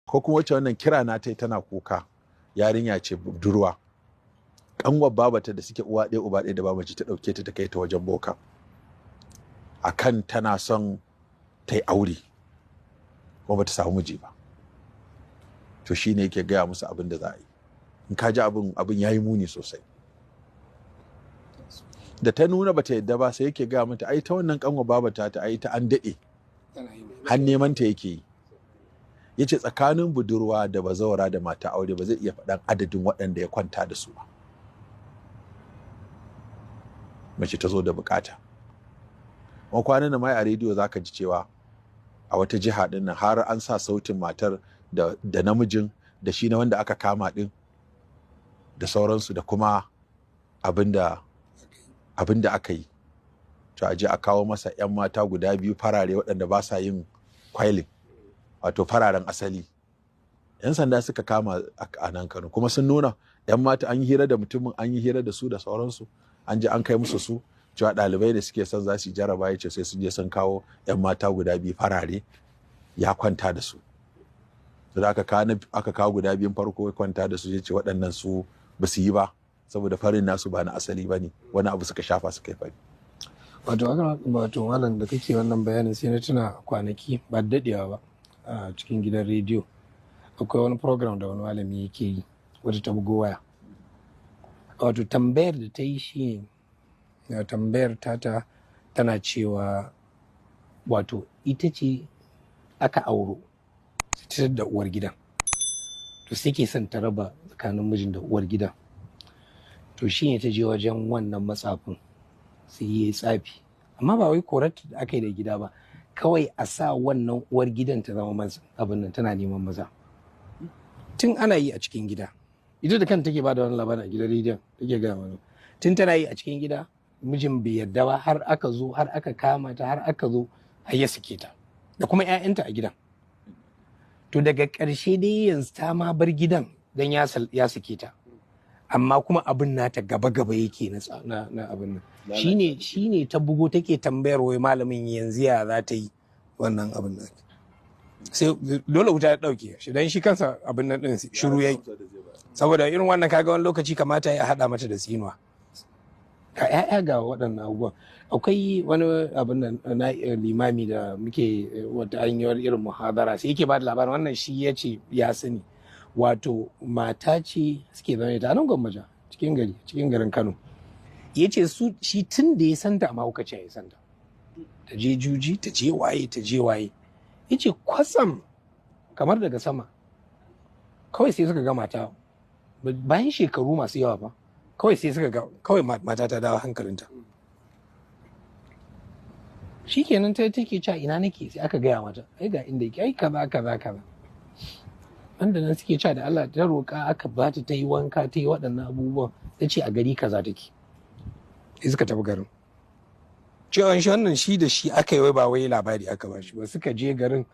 Ko kuma wacce wannan kira na ta tana kuka, yarinya ce budurwa, kanwar babata da suke uwa ɗaya uba ɗaya da babaci ta ɗauke ta ta kai ta wajen boka akan tana son ta yi aure kuma bata samu miji ba. To shine yake gaya musu abin da za a yi. In ka ji abin ya yi muni sosai. Da ta nuna bata yadda ba, sai yake gaya mata ai ta wannan kanwar babata ta ai ta an daɗe har neman ta yake yi. Yace tsakanin budurwa da bazawara da mata aure ba zai iya faɗan adadin waɗanda ya kwanta da su ba. Mace ta zo da bukata. Wani kwanan da mai a rediyo za ka ji cewa a wata jiha ɗin nan har an sa sautin matar da namijin da shi na wanda aka kama ɗin da sauransu da kuma abin da aka yi. To a je a kawo masa 'yan mata guda biyu farare waɗanda ba sa yin kwailin, wato fararen asali. 'Yan sanda suka kama a nan Kano kuma sun nuna 'yan mata, an yi hira da mutumin, an yi hira da su da sauransu, an je an kai musu su cewa ɗalibai da suke son za su jaraba, ya ce sai sun je sun kawo 'yan mata guda biyu farare ya kwanta da su. To da aka kawo guda biyun farko ya kwanta da su, ya ce waɗannan su ba su yi ba saboda farin nasu ba na asali ba ne, wani abu suka shafa suka yi fari. Wato malam, da kake wannan bayanin sai na tuna kwanaki ba daɗewa ba a cikin gidan rediyo akwai wani program da wani malami yake yi, wata ta bugo waya. Wato tambayar da ta yi shi ne, tambayar tata tana cewa wato ita ce aka auro ta da uwar gidan, to sai ke son ta raba tsakanin mijin da uwar gidan. To shi ne ta je wajen wannan matsafin sai ya yi tsafi, amma ba wai korar da aka yi da gida ba, kawai a sa wannan uwar gidan ta zama abin nan tana neman maza. Tun ana yi a cikin gida, ita da kanta take ba da wani labarin a gidan rediyon, take gaya mana tun tana yi a cikin gida mijin bai yarda ba, har aka zo har aka kama ta, har aka zo har ya sake ta da kuma 'ya'yanta a gidan. To daga ƙarshe dai yanzu ta ma bar gidan don ya sake ta, amma kuma abin nata gaba-gaba yake na abin nan. Shine ta bugo take tambayar wai malamin yanzu ya za ta yi wannan abin nan. Sai dole wuta ya dauke shi dan shi kansa abin nan din shiru yayi, saboda irin wannan kaga wani lokaci kamata ya hada mata da tsinuwa ga ƴaƴa ga waɗannan abubuwan. Akwai wani abin nan na limami da muke wata hanyar irin muhadara, sai yake ba da labarin wannan, shi ya ce ya sani wato mata ce suke zaune ta nan Gwammaja cikin gari, cikin garin Kano. Ya ce su shi tun da ya santa mahaukaciya ya santa, ta je juji, ta je waye, ta je waye. Ya ce kwatsam kamar daga sama kawai sai suka ga mata bayan shekaru masu yawa ba, kawai sai suka ga kawai mata ta dawo hankalinta. Shikenan ta take cewa ina nake, sai aka gaya mata ai ga inda yake, ai kaza kaza kaza. Wanda nan suke cewa da Allah ta roƙa aka ba ta yi wanka ta yi waɗannan abubuwan, ta ce a gari kaza take. Sai suka tafi garin. Cewa shi wannan shi da shi aka yi, wai ba wai labari aka ba shi ba. Suka je garin,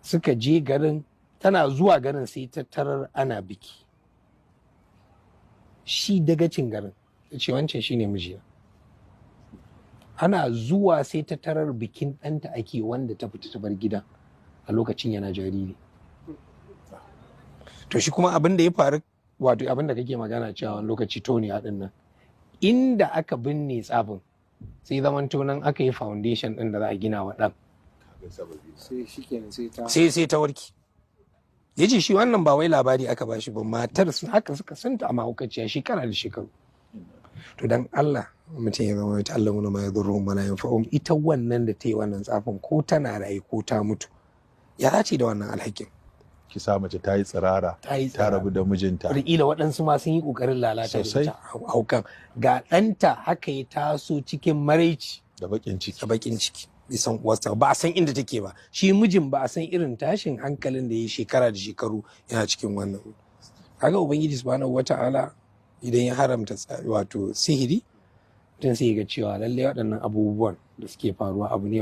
suka je garin, tana zuwa garin sai ta tarar ana biki. Shi dagacin garin ta ce wancan shine mijina. Ana zuwa sai ta tarar bikin ɗanta ake, wanda ta fita ta bar gidan a lokacin yana jariri. To shi kuma abin da ya faru, wato abin da kake magana cewa wani lokaci toni a nan inda aka binne tsafin sai zaman tonan aka yi foundation din da za a gina wa ɗan, sai ta warke. Ya ce shi wannan ba wai labari aka bashi ba, matar su haka suka santa a mahaukaciya shekara da shekaru. To dan Allah mutum ya zama ta Allah wani ma ya zurru mana yanfa'um. Ita wannan da ta yi wannan tsafin ko tana raye ko ta mutu, ya dace da wannan alhakin? Kisa mace ta yi tsirara, ta rabu da mijinta. Wataƙila waɗansu ma sun yi ƙoƙarin lalata da ita haukan. Ga ɗanta haka ya taso cikin maraici da baƙin ciki. Da baƙin ciki. Bai san uwarsa ba, a san inda take ba. Shi mijin ba a san irin tashin hankalin da ya shekara da shekaru yana cikin wannan. Kaga Ubangiji subhanahu wata'ala idan ya haramta wato sihiri, mutum sai ya ga cewa lallai waɗannan abubuwan da suke faruwa abu ne